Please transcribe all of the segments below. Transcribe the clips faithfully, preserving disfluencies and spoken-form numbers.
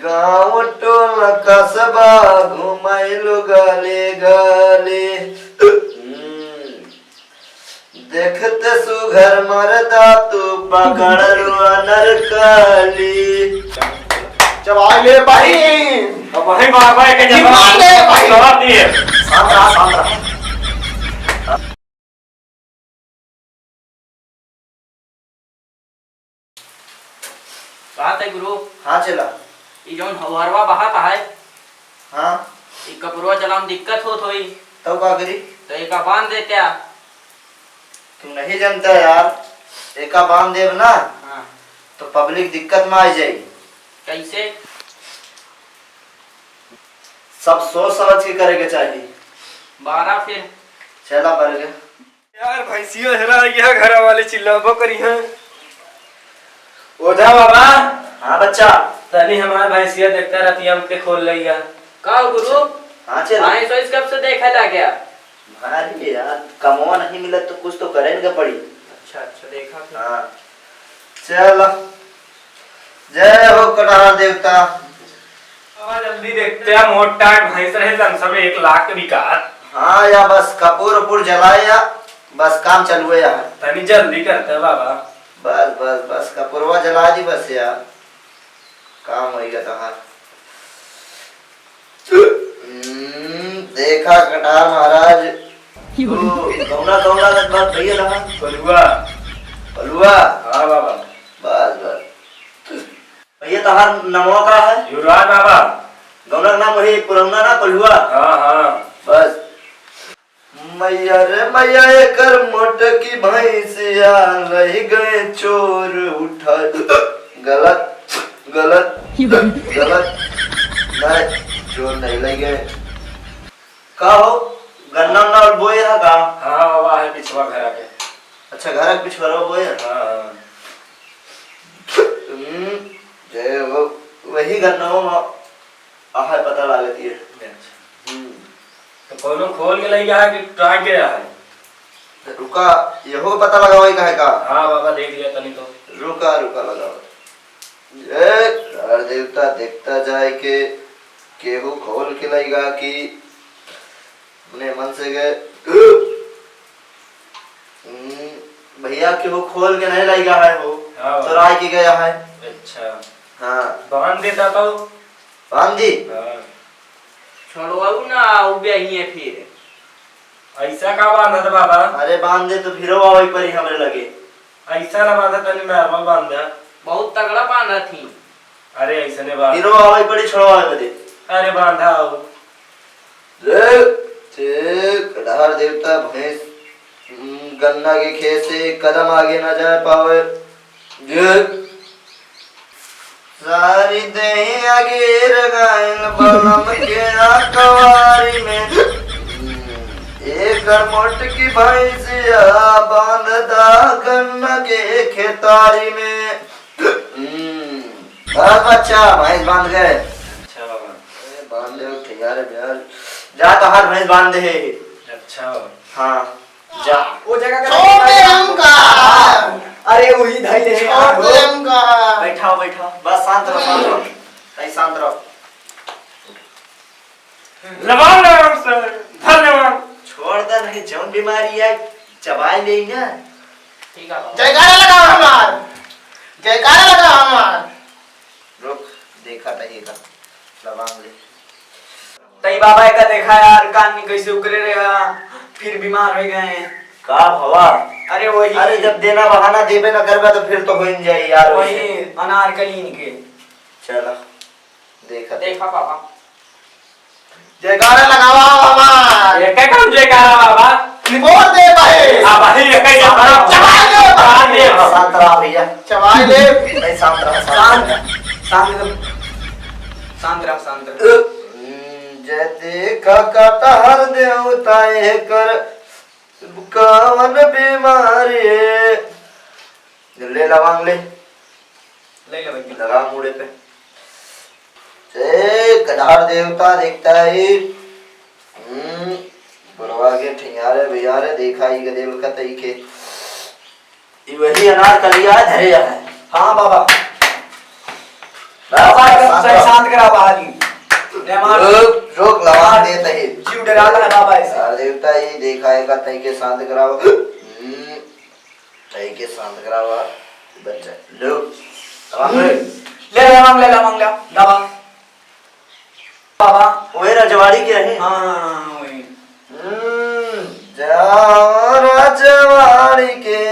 गाँव टोला कस्बा घुमैलु गली गली। हम्म। देखते सुघर मरदा तू पकड़लु अनरकली। चबाई ले बहिन। अब वही बाबा के हिम्मत ले बहिन। जवाब दिए। शांत रहा, शांत रहा। बात है गुरु। हाँ चेला। ई जौन हवरवा बहात है, हाँ। ई कपड़वा चलावे में दिक्कत होत होई। तब का करी? तो एका बांध देत्या। तू नहीं जानता यार, एका बांध देब ना, हाँ। तो public दिक्कत में आ जाई। कैसे? सब सोच समझ के करे के चाहिए। बारह फिर। चला बढ़ गया। यार, भैंसिया हेरा गया, घरा वाले चिल्लाबो करी हैं। ओझा बाबा। हाँ बच्चा। तनी हमार भैंसिया देखता, रतिया हमके खोल लइया। का गुरु? हाँ चेला। भैंस वैस कब से देखे लाग गया? अरे यार, कमवा नहीं मिलत तो कुछ तो करे न के पड़ी। अच्छा, अच्छा, देखा फिर। हाँ। चल। जय हो कटहर देवता। बाबा जल्दी देखते हैं, मोट टाट भैंस रहे तन सब एक लाख के बिकात। हाँ या बस कपूर उपूर जलाए या, बस काम चालू है यार। तनी जल्दी करते हैं बाबा। बस, बस, बस कपूरवा जला दी बस यार, काम होइगा तहार। हम्म, देखा कटार महाराज, तू कौना, कौना के बात भैया रहा? पलुआ। पलुआ? हाँ बाबा। बस, बस। भैया तहार नमवा का है? युवराज बाबा। गौना का नाम वही पुरौना ना, पलुआ? हाँ, हाँ। बस। मैया रे मैया, एकर मोटकी भैंसिया, रहि गए चोर उठा। गलत, गलत, गलत। नहीं, चोर नहीं लइ गए। का हो, गन्ना उन्ना बोए है का? हाँ बाबा, है पिछवा घर के। अच्छा, घर के पिछवा बोए है? हाँ, हाँ। हम्म, जय हो। वही गन्ना में आहे पता लागत है। अच्छा। हम्म। तो कौनो खोल के लइ गया है कि टांग के है? रुका, यहो पता लगावे का है का? हाँ बाबा, देख लिया तनी तो। रुका, रुका, लगाओ। ए, हर देवता देखता जाए के केहू खोल के लइगा कि अपने मन से गए। हम्म, भैया केहू खोल के नहीं लइगा है हो, हाँ। चोराई के गया है। अच्छा। हाँ। बांध देता तो? बांध दी? हाँ। छोड़वाऊ ना, उ भी आई है फिर। ऐसा का बांधत बाबा? अरे बांध दे तो फिरो आवै परी हमरे लगे। ऐसा ना बांधा, तनी normal बांधा। बहुत तगड़ा बांधा थी। अरे ऐसने बांधा। फिरो आवै परी छोड़वावे बदे। अरे बांधा आओ। रे, ते कटहर देवता भैंस, हम्म, गन्ना के खेत से एक कदम आगे ना जा पावे। ये सारी देहिया गिर गइल बलम के अकवारी में। एकर मोटकी भैंसिया बांध दा गन्ना के खेतारी में। हम्म, बस बच्चा, भैंस बांध गए। अच्छा बाबा। अरे, बांध दे, तैयार है, बिहार। जा, तोहार भैंस बांध दे। अच्छा बाबा। हाँ। जा। वो जगह का छोड़ दे हमका। अरे वही धइले हैं छोड़ यार। दे हमका। बैठाओ, बैठाओ। बस शांत रहो, शांत रहो। भाई शांत रहो। लबान लबान सर, धन्यवाद। छोड़ दे, नहीं जौन बीमारी है, चबाई ले ना। ठीक है बाबा। जयकारा लगाओ हमार, जयकारा लगाओ हमार। रुक, देखा था ये का। लबान ले। तई बाबा का देखा यार, कान में कैसे उकरे रहा, फिर बीमार हो गए। का भवा? अरे वही। अरे जब देना बहाना देबे ना करबा तो फिर तो हो ही जाए यार वही वैसे। अनारकली इनके। चला, देखा। देखा बाबा। जयकारा लगावा बाबा। एक काम जयकारा बाबा। निपोर दे भाई। आ भाई, एक ही चबाई ले भाई। चबाई ले। शांत रहा भैया। चबाई ले। नहीं, शांत रहा, शांत शांत, रहा। शांत, शांत रहा, शांत रहा। हम्म, जय देखा कटहर देवता एकर कवन बीमारी है? ले लवांग ले। ले ले भैया। लगा मूड़े पे। ए, कटहर देवता देखता है। हम्म, बुढ़वा के ठियारे भैयारे देखा ही गदेल का तई के। ई वही अनारकलिया है, धरे है। हाँ बाबा। बाबा, एकदम शांत शांत रहो। करा बाहर ही। ने मार। रोक, रोक, लवांग देत ही। जीव डरात है बाबा ऐसे। यार देवता, ई देखा है का तई के शांत कराओ। हम्म, तई के शांत कराओ। बच्चा, लो। लवांग ले। ले, लवांग ले, लवांग ले। बाबा। बाबा। ओए रजवाड़ी के है। हाँ, हाँ, हाँ, वही। हम्म, जाओ रजवाड़ी के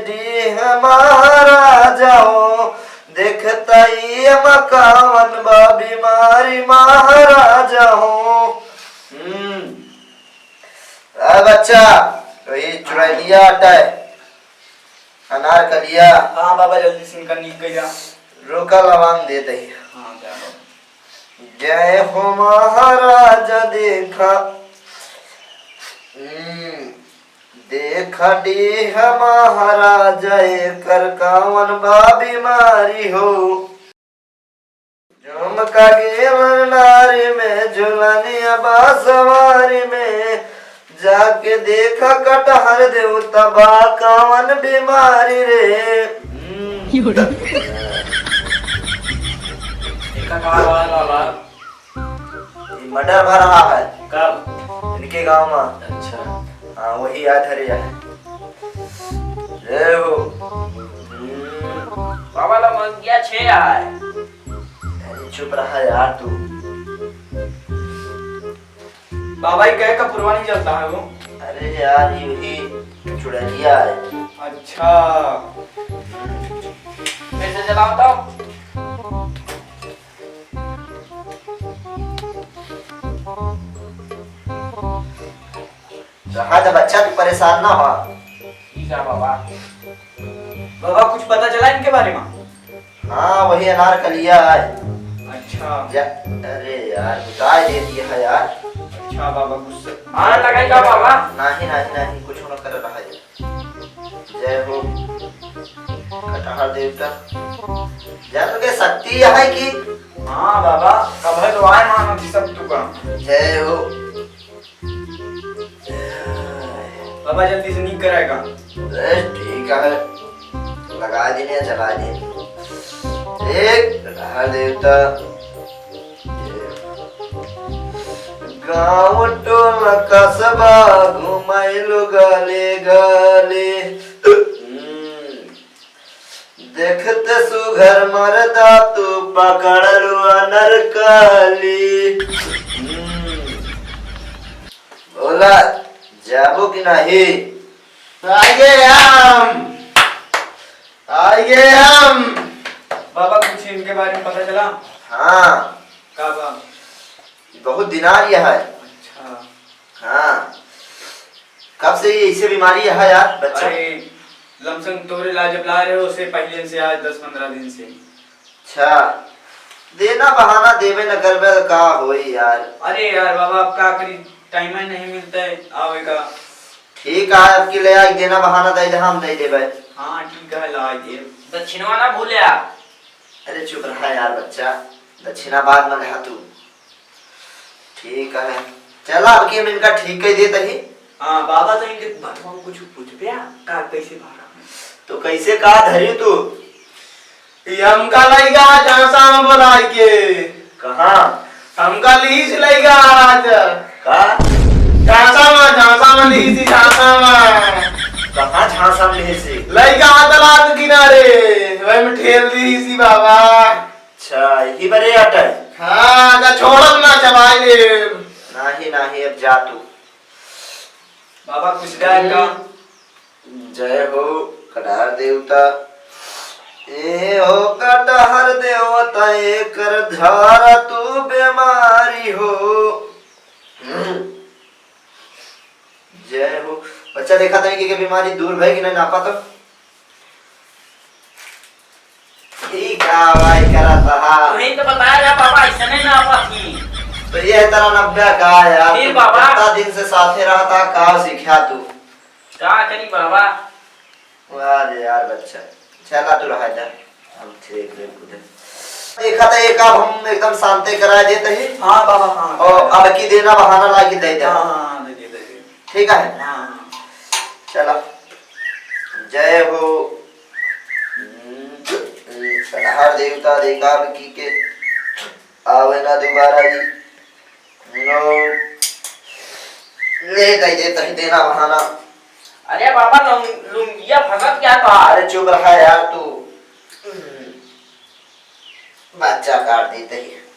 डीह महाराजा हो, देखता ये मकावन बा बीमारी महाराजा हो। हम्म, आ बच्चा, वही चुड़ैलिया आटा है, अनारकलिया। हाँ बाबा, जल्दी से इनका नीक कइला। रोका लवांग देत ही। हाँ, जा बाबा। जय हो महाराज देखा, हम्म, देखा डीह महाराज एकर कावन बा बीमारी हो। झुमका गेलन डारी में, झुलनिया बा सवारी में, जाके देखा कटहर देवता बा कावन बीमारी रे। हम्म। एका का हाल बा बाबा? ई मटर भर रहा है। कब? इनके गांव में। अच्छा। हाँ, वही याद है रे यार। जय हो। हम्म। बाबा ला मंगिया छे आए। अरे चुप रहा यार तू। बाबा, ई कहे का पुरवा नहीं चलता है वो? अरे यार, ये वही चुड़ैलिया है। अच्छा। फिर से चलाओ तो। रहा दे बच्चा, तू परेशान ना हो। ठीक है बाबा। बाबा, कुछ पता चला इनके बारे में? हाँ, वही अनारकलिया है। अच्छा। जा, अरे यार, बुताई दे दिया है यार। अच्छा बाबा, गुस्सा। हाँ, लगाई का बाबा? नहीं, नहीं, नहीं, कुछ ना कर रहा है। जय हो कटहर देवता। जय हो के शक्ति यह है कि हाँ बाबा, कब है तो आए मानो कि सब तू का। जय हो। बाबा जल्दी से नीक कराएगा। बस ठीक है, लगा देने, चला दे। एक कटहर देवता। गाँव टोला कस्बा घुमाइलो गली गली। हम्म। देखते सुघर मरदा तू पकड़लू अनरकली। हम्म। बोला, जाबो कि नहीं? आइए हम, आइए हम। बाबा, कुछ इनके बारे में पता चला? हाँ। का बा? बहुत दिनार यह है। अच्छा। हाँ। कब से ये ऐसे बीमारी है यार, बच्चा? अरे, लमसम तोरे ला जब ला रहे हो, उससे पहले से आज दस पन्द्रह दिन से। अच्छा। देना बहाना देबे न करबे तो का होई यार? अरे यार बाबा, अब का करी, टाइम ही नहीं मिलता है आवे का। ठीक है, अब की ले आई, देना बहाना दे दे, हम दे देबे। हाँ, ठीक है, ला देब। दक्षिणवा ना भूले आप। अरे चुप रहा यार बच्चा, दक्षिणा बाद में लेहा तू। ठीक है, चला अब की हम इनका ठीक कर देते ही। हाँ बाबा, तो इनके बतवा कुछ पूछबे आ, का कैसे बारा में? तो कैसे का धरी तू? ये हमका लइगा झांसा में बोलाइ के। कहाँ? हमका लीस लइगा आज। का? झांसा में, झांसा में लीस, झांसा में। कहाँ झांसा में लीस? लइगा तालाब किनारे, वही में ठेल दीसी बाबा। अच्छा, यही बरे अटल। हाँ, ना छोड़ब ना चबाई लेब। नाही, नाही, अब जा तू। बाबा, कुछ गाय का? हम्म। जय हो कटहर देवता। ए हो कटहर देवता, एकर झारा तू बेमारी हो। हम्म। जय हो। बच्चा, देखा तनी के, के बीमारी दूर भई कि नहीं, नापा तो? ई का भाई करत हा? तुहीं तो बताया जा बाबा, ऐसे नहीं नापा थी। तो ये तरह नब्बे का यार, फिर तू बाबा? इतना दिन से साथे रहता, का सीख्या तू? का करी बाबा? अरे यार बच्चा, चला तू रहा जा, हम ठीक है खुद। देखा था एक आप हम एकदम शांति करा देते ही। हाँ बाबा, हाँ। और अब की देना बहाना ला के दे दे। हाँ, हाँ, हाँ, दे दे, दे दे। ठीक है? हाँ। चला। जय हो। हम्म, हम्म, कटहर देवता देखा अब की के। आवे ना दोबारा ई। नो। ले दे दे तही देना बहाना। अरे बाबा, लुंग-, लुंगिया फंसत क्या था? अरे चुप रहा यार तू। बच्चा काट देते ही।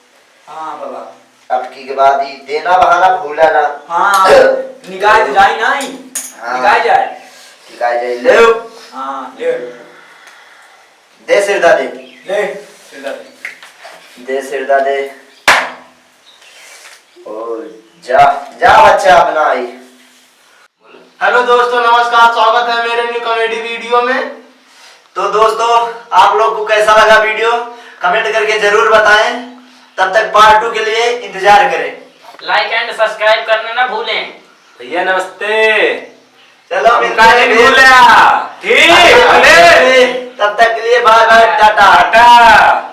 हाँ बाबा। अब की के बाद ई देना बहाना भूला ना। हाँ, निकाल जाए ना ही। हाँ। निकाल जाए। निकाल जाए, ले। हाँ, ले। दे सिरदा दे। ले, सिरदा दे। दे सिरदा दे। ओ, जा, जा बच्चा अपना आई। हेलो दोस्तों, नमस्कार, स्वागत है मेरे न्यू कॉमेडी वीडियो में। तो दोस्तों, आप लोग को कैसा लगा वीडियो, कमेंट करके जरूर बताएं। तब तक पार्ट टू के लिए इंतजार करें। Like and subscribe करना ना भूलें। भैया नमस्ते। चलो, मिलते हैं फिर। ठीक, अरे, भले। तब तक के लिए बाय बाय, टाटा। टाटा।